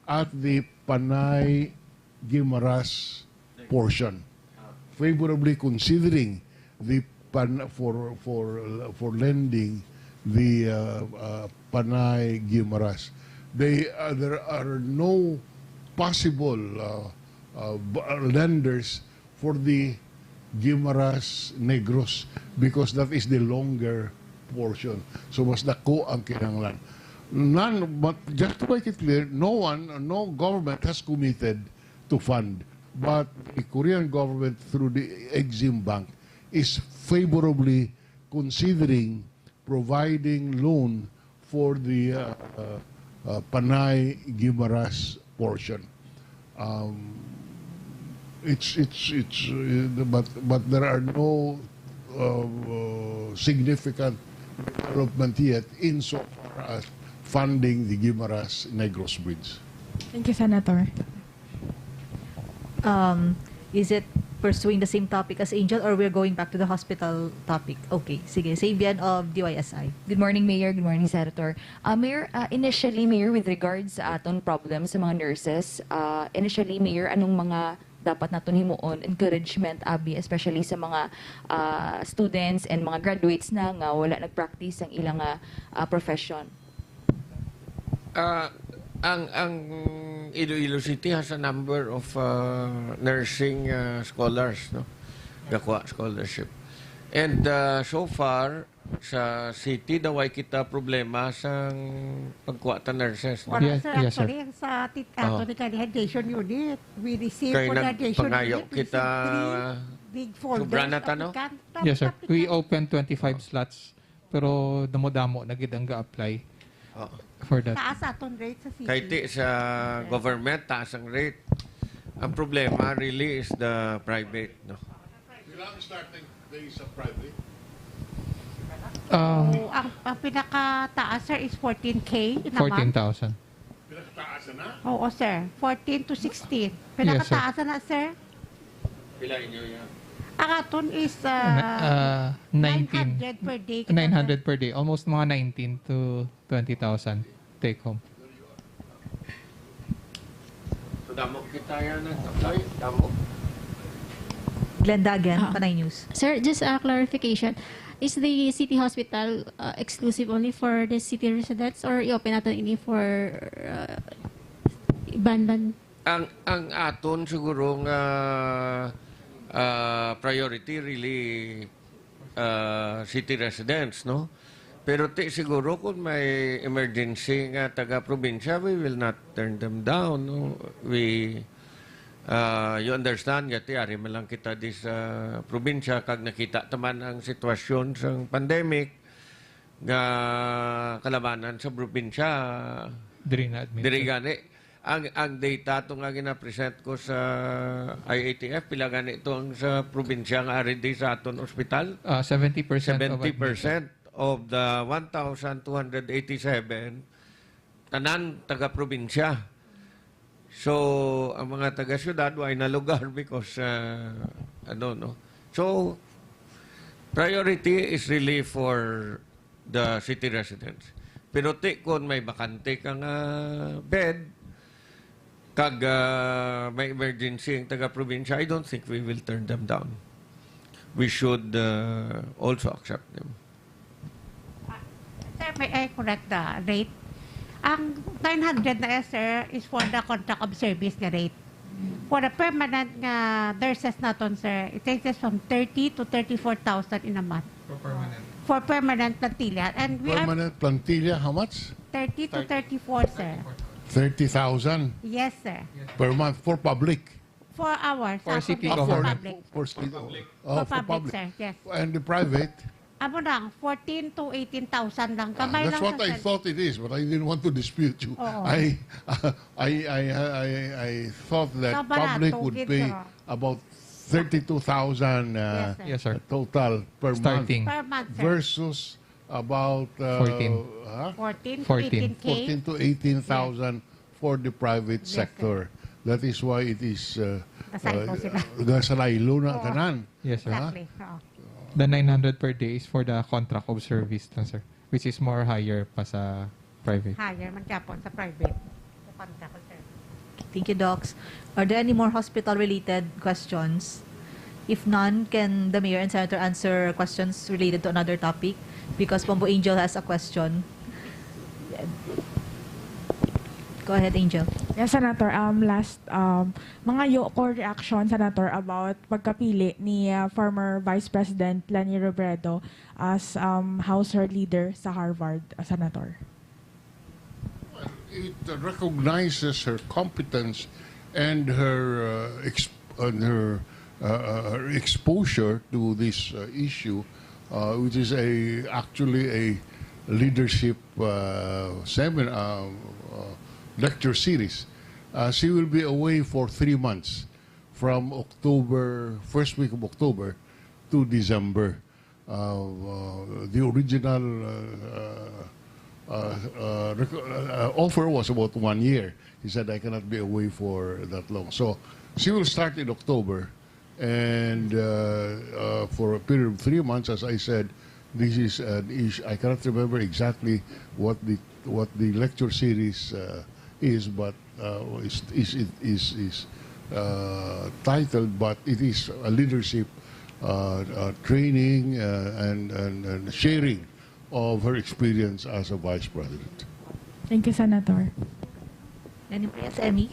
at the Panay Guimaras portion, favorably considering the pan for for for lending the uh, uh, Panay Guimaras. They uh, there are no possible uh, uh, b- uh, lenders for the Guimaras Negros because that is the longer portion. So mas dako ang kinahanglan. None, but just to make it clear, no one, no government has committed to fund But the Korean government, through the Exim Bank, is favorably considering providing loan for the uh, uh, uh, Panay Guimaras portion. Um, it's it's it's uh, but but there are no uh, uh, significant development yet insofar as funding the Guimaras Negros Bridge. Thank you, Senator. Um, is it pursuing the same topic as Angel, or we're going back to the hospital topic? Okay, sige. Sabian of D Y S I. Good morning, Mayor. Good morning, Senator. Uh, Mayor, uh, initially, Mayor, with regards sa aton problem sa mga nurses, uh, initially, Mayor, anong mga dapat naton himuon, encouragement, abi, especially sa mga uh, students and mga graduates na nga wala nag-practice ang ilang uh, uh, profession? Ah, ang ang Iloilo City has a number of uh, nursing uh, scholars, no? Nakuha scholarship. And uh, so far, sa city daw ay kita problema sa pagkuha ta nurses, no? Wala, Yes, sir, yes, sir. Actually, ang sa tit- Oh. ato ni kani radiation unit, we receive Kay for nag- radiation pangayo unit, we kita, receive three big folders sobra na of ta, no? ikan. Yes, sir. We open twenty-five slots, pero damo-damo na gid ang ga-apply Oo. for that. Taas aton rate sa city. Kay ti sa government, taas ang rate. Ang problema really is the private, no? Ilang starting pay sa private? Um, So, ang, ang pinakataas, sir, is fourteen K naman. fourteen thousand. Pinakataas na? Oo, sir. Fourteen to sixteen. Yes, sir. Pinakataas na, sir. Pila inyo yan? Ang aton is Na- uh, uh, nineteen. nine hundred per day. Nine hundred per day. Almost mga nineteen to twenty thousand take home. So, damo kita yan nag-apply. Damo. Glenda again, Ah. Panay News. Sir, just a clarification. Is the city hospital uh, exclusive only for the city residents or i-open natin ini for uh, iban-ban? Ang ang aton siguro nga ah, priority really ah, city residents, no? Pero ti siguro kung may emergency nga taga probinsya, we will not turn them down, no? We ah, you understand nga ti ari man lang kita di sa probinsya kag nakita ta man ang sitwasyon sang pandemic nga kalabanan sa probinsya. Diri na admit. Diri gani. Ang ang data to nga gina-present ko sa I A T F, pila gani to ang sa probinsya nga ari di sa aton ospital? Uh, seventy percent of Seventy percent of the one thousand two hundred eighty-seven, tanan taga-probinsya. So, ang mga taga-syudad, way na lugar because, uh, ano, no? So, priority is really for the city residents. Pero ti, kung may bakante ka nga bed, kag uh, may emergency ang taga-probinsya, I don't think we will turn them down. We should uh, also accept them. Sir, may I correct the rate? Ang nine hundred na, sir, is for the contract of service nga rate. For the permanent nga nurses naton, sir, it ranges from thirty to thirty-four thousand in a month. For permanent. For permanent plantilla. And we are Permanent plantilla, how much? thirty to thirty-four, sir. Thirty thousand Yes, sir. per month for public. For our For sa city for government. Public. For, city, For oh, for public, public. Sir. Yes. And the private? Amo lang, fourteen to eighteen thousand lang. Ah, Kamay that's lang what sa I sal- thought it is, but I didn't want to dispute you. Oo. I, I, I, I, I thought that Sa barato, public would gid, pay oh. about thirty-two thousand uh, Yes, sir. Yes, sir. total per Starting. month Per month, sir. Versus about uh, Fourteen. Huh? fourteen to Fourteen. eighteen K. Fourteen to eighteen thousand for the private Yes, sir. sector. That is why it is uh, Nasaylo uh, sila. Nasaylo na Oo. tanan. Yes, sir. Exactly. Oo. The nine hundred per day is for the contract of service lang, sir, which is more higher pa sa private. Higher man gyapon sa private. Sa contract, sir. Thank you, Docs. Are there any more hospital-related questions? If none, can the Mayor and Senator answer questions related to another topic? Because Bombo Angel has a question. Go ahead, Angel. Yes, Senator. Um, last, um, mga yo ko reaction, Senator, about pagkapili ni uh, former Vice President Leni Robredo as um, House Leader sa Harvard, uh, Senator. It recognizes her competence and her uh, ex- on her, uh, uh, her exposure to this, uh, issue, uh, which is a, actually a leadership, uh, seminar, uh, uh, lecture series. Uh, she will be away for three months, from October, first week of October to December. Uh, uh, the original, uh, uh, uh, uh, rec-, uh, offer was about one year. He said, "I cannot be away for that long." So she will start in October, and, uh, uh, for a period of three months, as I said, this is an issue. I cannot remember exactly what the, what the lecture series, uh, is, but, uh, is, is, is, is, uh, titled, but it is a leadership, uh, uh, training, uh, and, and, and sharing of her experience as a vice president. Thank you, Senator. Any press, Emmy?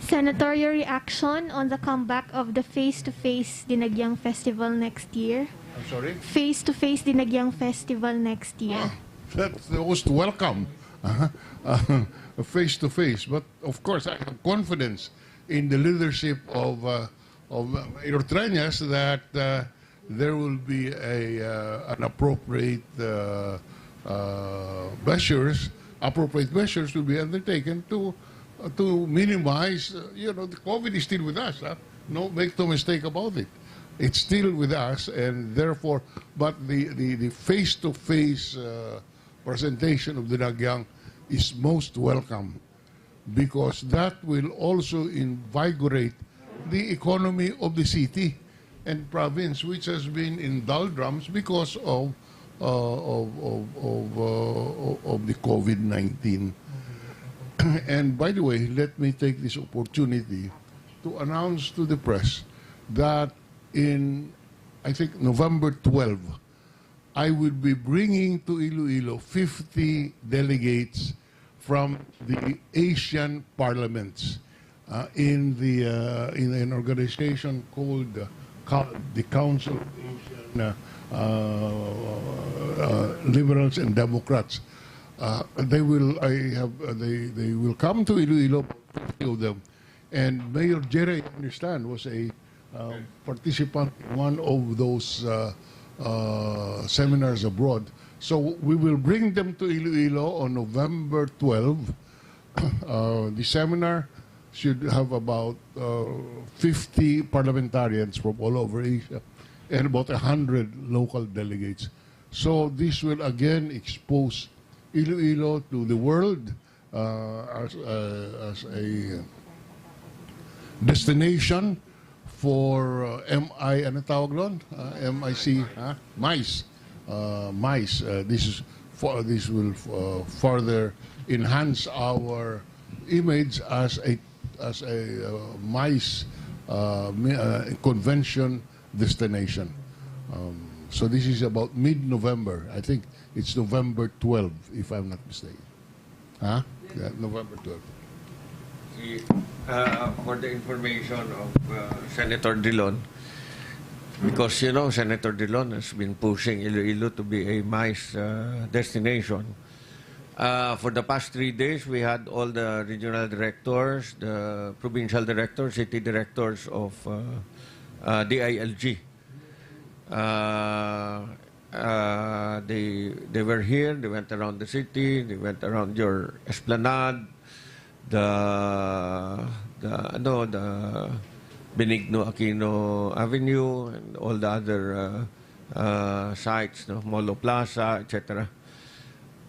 Senator, your reaction on the comeback of the face-to-face Dinagyang Festival next year? I'm sorry? Face-to-face Dinagyang Festival next year. Ah, that's the most welcome. Uh, face to face. But of course, I have confidence in the leadership of, uh, of Mayor Treñas that, uh, there will be a, uh, an appropriate, uh, uh, measures, appropriate measures will be undertaken to, uh, to minimize, uh, you know, the COVID is still with us. Huh? No, make no mistake about it. It's still with us, and therefore, but the, the, the face-to-face, uh, presentation of Dinagyang is most welcome, because that will also invigorate the economy of the city and province, which has been in doldrums because of, uh, of, of, of, uh, of the COVID nineteen. And by the way, let me take this opportunity to announce to the press that in, I think, November twelve, I will be bringing to Iloilo fifty delegates from the Asian parliaments, uh, in the, uh, in an organization called, uh, Cou-, the Council of Asian, uh, uh, uh, Liberals and Democrats. Uh, they will, I have, uh, they, they will come to Iloilo, fifty of them. And Mayor Jerry, I understand, was a, uh, participant in one of those, uh, uh, seminars abroad. So we will bring them to Iloilo on November twelve. Uh, the seminar should have about, uh, fifty parliamentarians from all over Asia and about a hundred local delegates. So this will again expose Iloilo to the world, uh, as, uh, as a destination for, uh, M I, ano tawag doon? Uh, M I C, ha? MICE. Uh, MICE. Uh, this is for, this will, uh, further enhance our image as a, as a, uh, MICE, uh, mi-, uh, convention destination. Um, so this is about mid-November. I think it's November twelve, if I'm not mistaken. Huh? Yeah, November twelve. Si, uh, for the information of, uh, Senator Drilon, because, you know, Senator Drilon has been pushing Iloilo to be a MICE, uh, destination. Uh, for the past three days, we had all the regional directors, the provincial directors, city directors of, uh, uh, D I L G. Uh, uh, they they were here. They went around the city. They went around your esplanade, the the ano the Benigno Aquino Avenue, and all the other, uh, uh, sites, no, Molo Plaza, et cetera.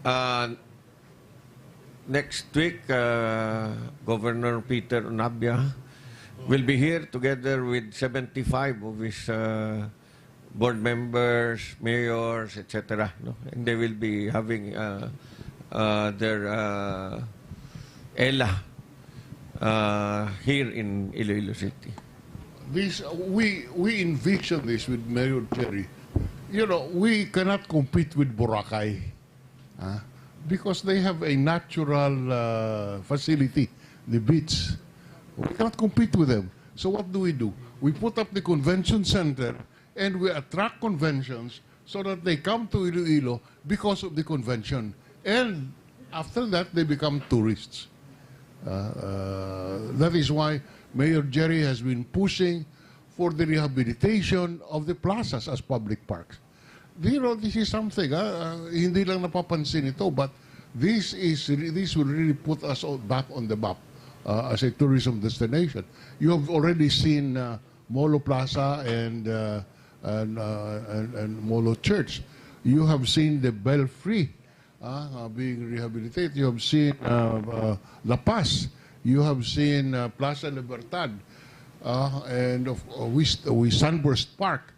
Uh, next week, uh, Governor Peter Onabia will be here together with seventy-five of his, uh, board members, mayors, et cetera, no? And they will be having, uh, uh, their, uh, ELA, uh, here in Iloilo City. This, we, we envision this with Mayor Jerry. You know, we cannot compete with Boracay, ah, because they have a natural, uh, facility, the beach. We cannot compete with them. So what do we do? We put up the convention center and we attract conventions so that they come to Iloilo because of the convention. And after that, they become tourists. Uh, uh, that is why Mayor Jerry has been pushing for the rehabilitation of the plazas as public parks. You know, this is something, ah, ah, hindi lang napapansin ito, but this is re-, this will really put us all back on the map, uh, as a tourism destination. You have already seen, uh, Molo Plaza and, uh, and, uh, and, and Molo Church. You have seen the Belfry, ah, uh, being rehabilitated. You have seen, uh, uh, La Paz. You have seen, uh, Plaza Libertad, uh, and of, uh, we, we Sunburst Park.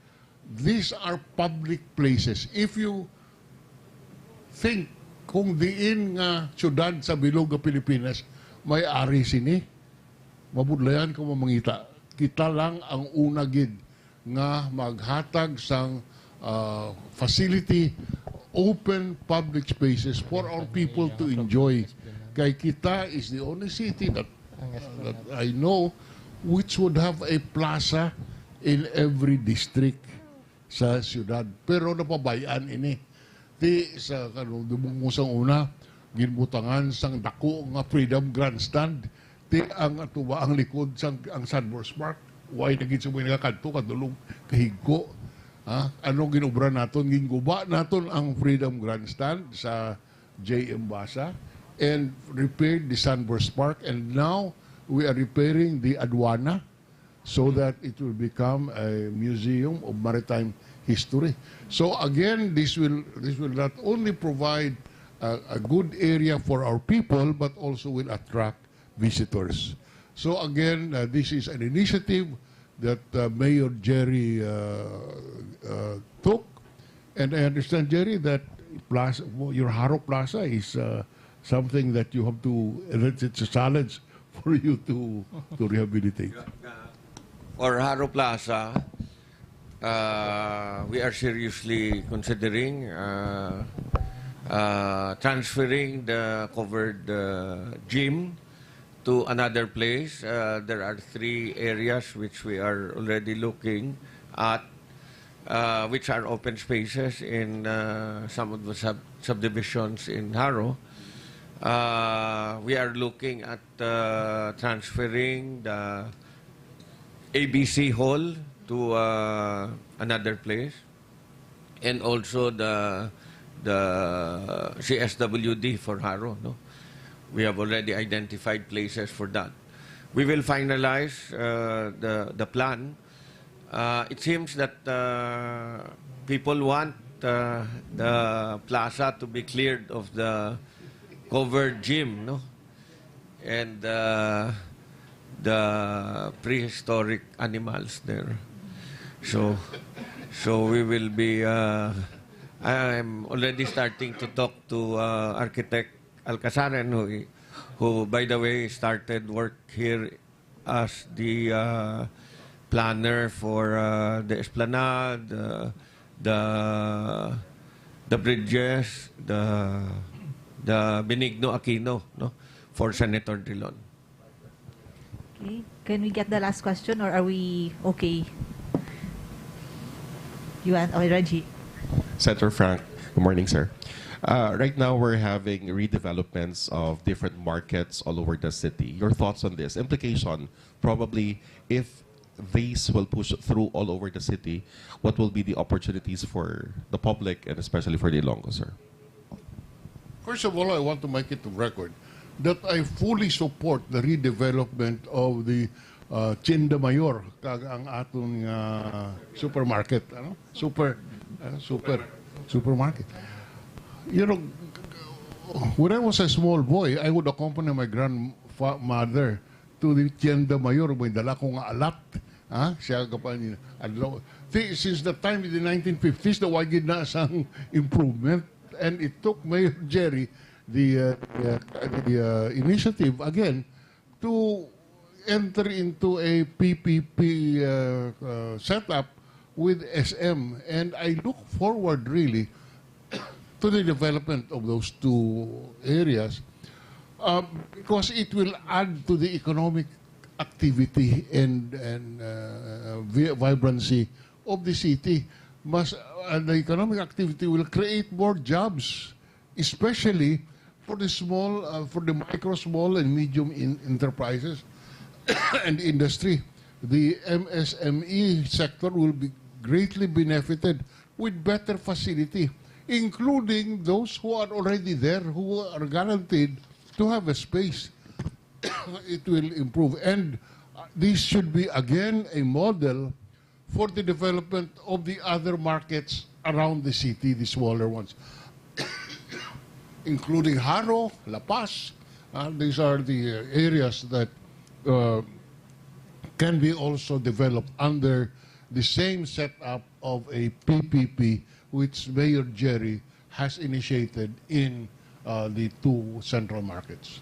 These are public places. If you think kung diin nga siyudad sa bilog nga Pilipinas may ari sini, mabudlayan ko mamangita. Kita lang ang una gid nga maghatag sang, ah, facility, open public spaces for our people to enjoy. Kay kita is the only city that, that I know which would have a plaza in every district sa siyudad. Pero napabayaan ini. Ti sa, ano, dumunggo sang una, ginbutangan sang dako nga Freedom Grandstand. Ti ang atuba ang likod sang ang Sunburst Park. Why na gid sa mga nakakadto kadulong kahigko? Ha? Ano ginobra naton? Ginguba naton ang Freedom Grandstand sa J M Basa and repaired the Sunburst Park, and now we are repairing the Aduana so that it will become a museum of maritime history. So again, this will, this will not only provide a, a good area for our people, but also will attract visitors. So again, uh, this is an initiative that, uh, Mayor Jerry, uh, uh, took. And I understand, Jerry, that plaza, your Jaro Plaza is, uh, something that you have to, that it's a challenge for you to, to rehabilitate. For Jaro Plaza, uh, we are seriously considering, uh, uh, transferring the covered, uh, gym to another place. Uh, there are three areas which we are already looking at, uh, which are open spaces in, uh, some of the sub-, subdivisions in Jaro. Uh, we are looking at, uh, transferring the A B C Hall to, uh, another place, and also the, the C S W D for Jaro, no? We have already identified places for that. We will finalize, uh, the, the plan. Uh, it seems that, uh, people want, uh, the plaza to be cleared of the covered gym, no? And, uh, the prehistoric animals there. So, so we will be, uh, I'm already starting to talk to, uh, Architect Alcasaran, who, who, by the way, started work here as the, uh, planner for, uh, the esplanade, uh, the, the bridges, the, the Benigno Aquino, no, for Senator Drilon. Okay. Can we get the last question, or are we okay? You want, okay, Reggie. Senator Frank, good morning, sir. Uh, right now, we're having redevelopments of different markets all over the city. Your thoughts on this? Implication, probably, if these will push through all over the city, what will be the opportunities for the public and especially for the Ilonggo, sir? First of all, I want to make it to record that I fully support the redevelopment of the, uh, Tienda Mayor kag ang aton nga supermarket, ano? Super, uh, super, supermarket. You know, when I was a small boy, I would accompany my grandmother to the Tienda Mayor, may dala ko nga alat. Ha? Siya kapan adlaw. Ti, since the time in the nineteen fifties, na wagid na sang improvement. And it took Mayor Jerry the, uh, the, uh, the, uh, initiative again to enter into a P P P, uh, uh, setup with S M. And I look forward really to the development of those two areas, uh, because it will add to the economic activity and, and, uh, vi-, vibrancy of the city. Mas, and the economic activity will create more jobs, especially for the small, uh, for the micro, small, and medium in-, enterprises. and industry. The M S M E sector will be greatly benefited with better facility, including those who are already there, who are guaranteed to have a space. It will improve. And, uh, this should be, again, a model for the development of the other markets around the city, the smaller ones, including Jaro, La Paz. Uh, these are the, uh, areas that, uh, can be also developed under the same setup of a P P P, which Mayor Jerry has initiated in, uh, the two central markets.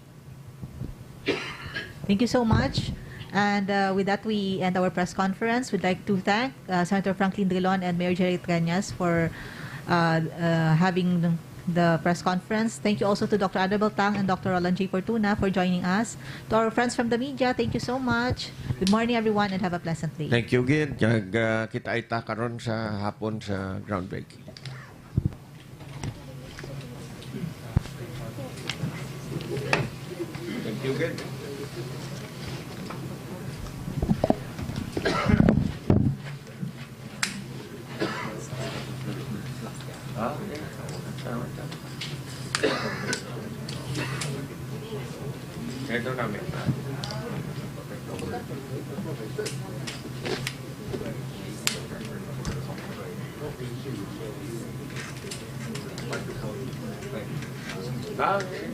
Thank you so much. And uh, with that, we end our press conference. We'd like to thank uh, Senator Franklin Drilon and Mayor Jerry Treñas for uh, uh, having the press conference. Thank you also to Doctor Annabel Tang and Doctor Roland J. Fortuna for joining us. To our friends from the media, thank you so much. Good morning, everyone, and have a pleasant day. Thank you gid. Kag uh, kita ay ta karon sa hapon sa groundbreaking. Thank you gid. Ah, okay. Tama, tama. Ito namin. Ah, okay.